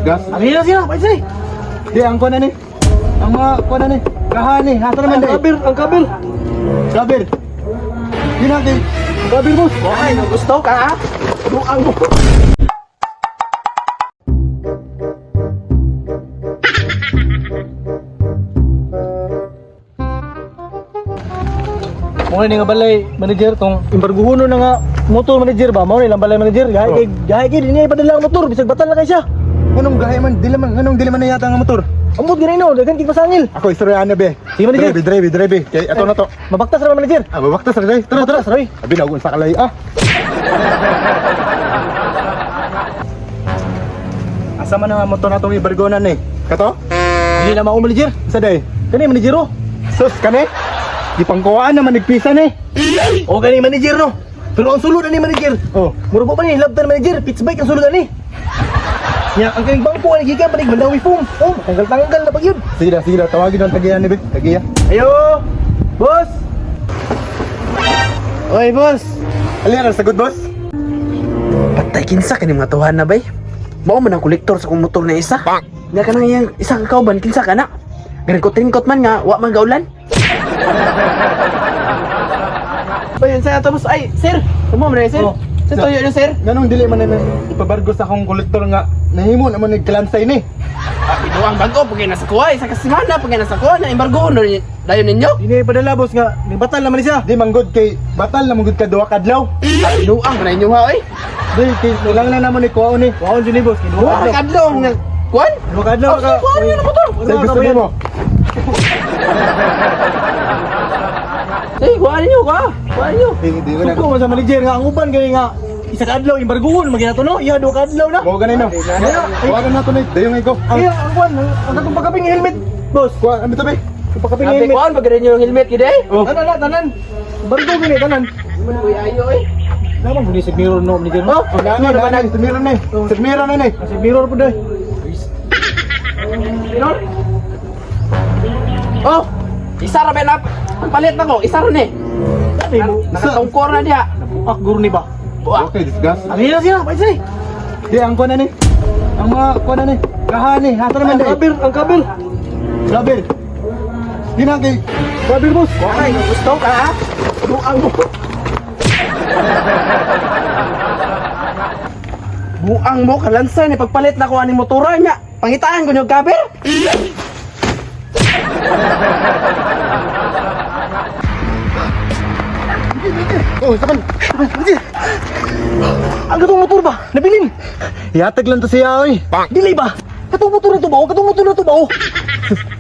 Gas. Ang hila sila, paisa eh. Di, ang kuha na ni. Ang mga kuha na ni. Kahani, hasa naman Ang di. kabir, ang kabir. Kabir. Yun natin. Ang kabir, boss. Ay, gusto ka ha? Buang mo. Muna ni nga balay manager tong imbarguhono na nga motor manager ba mao ni lang balay manager gahi kay gahi kay dinhi ipadala ang motor bisag batal na kay siya. Anong gahi man, di laman, anong di laman na yata ang motor? Amot gani no daghan kay pasangil. Ako, istorya na be. Sige, manager. Drive, drive, drive. Kay, ato na to. Mabaktas ra manager. Ah, babaktas ra, day. Tara, tara. Mabaktas ra, oy. Abi na sa kalay ah. Asa man ang motor na itong ibargonan eh? Kato? Dili na mao manager. Sa day? Kani manager oh. Sus, kani? Di pangkuhaan naman nagpisa ni. O kani manager no. Pero ang sulod ani manager. Oh. Murag pa ni labtan manager, pitch bike ang sulod ani. Nya ang kaning bangko ani gikan panig Mandawi foam. Oh, tanggal-tanggal na pag yun. Sige na, sige na. Tawagin ang tagiya ni be. Tagiya. Ayo, boss. Oy, boss. Alin na, sagot boss? Patay kinsa kani mga tuhan na bay. Mao man ang kolektor sa kong motor na isa. Nga kanang iyang isa ka kauban kinsa kana. Gringkot-ringkot man nga wa man gaulan. Bayan sa tapos ay sir, tumo man na, sir. Oh. Sir tuyo na sir. Ganong dili man na ipabargo sa akong kolektor nga nahimo naman nagkalansay ni. Ah, binuang bago pag nasa kuha, isa ka semana pag nasa kuha na embargo no dayon ninyo. Dili padala boss nga nibatal naman ni siya. Di manggod kay batal na manggod ka duha ka adlaw. Ah, binuang man ninyo ha oy. Di kay kailangan na naman ni kuhaon ni. Waon jud ni boss, kinuha. Duha ka adlaw nga kuan. Duha ka adlaw Oh, ka. kuhaan yun ang motor. Sa gusto mo. Sige, kuhaan ninyo, kuha. Kuhaan ninyo. Di di ko na. Suko man sa manager nga ang uban kay nga isa ka adlaw imbarguhon magina to no. Iya duha ka adlaw na. Mo ganay no. Kuha na to ni. Dayon nga ko. Iya ang kuan ang katong pagkaping helmet boss. Kuha ano to be? Ang pagkaping Abi, helmet. kuhaan, pag yung helmet gid eh. Oh. Tanan na tanan. Bargo gini tanan. Di man kuya ayo eh. Naman guni sa mirror no manager no. Oh, Nani nani sumira na ni. Sumira na ni. Kasi mirror po dai. Mirror. Oh, isa ra ba na ang palit nako, isa ra ni. Sabi mo, Nakatungkor na diha. ak guro ni ba? Buak. Okay, discuss. Ang hila sila, paisa eh. Di ang kuha na ni. Ang mga kuha na ni. Kahani, hasa naman Ang di. kabir, ang kabir. Kabir. Di na kay Kabir boss. Ay, gusto ka ha? Buang mo. Buang mo kalansa ni pagpalit na ko ani motora niya. Pangitaan ko nyo kabir. Oh, saban. Ang katong motor ba? Nabilin. Ihatag lang to siya oy. Dili ba? Katong motor na to ba? O katong motor na to ba? O.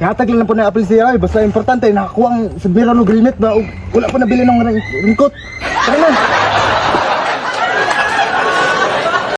Ihatag lang po na apple siya oy. Basta importante nakakuha ang submira no helmet ba og wala pa nabili ng ringkot. Tara na.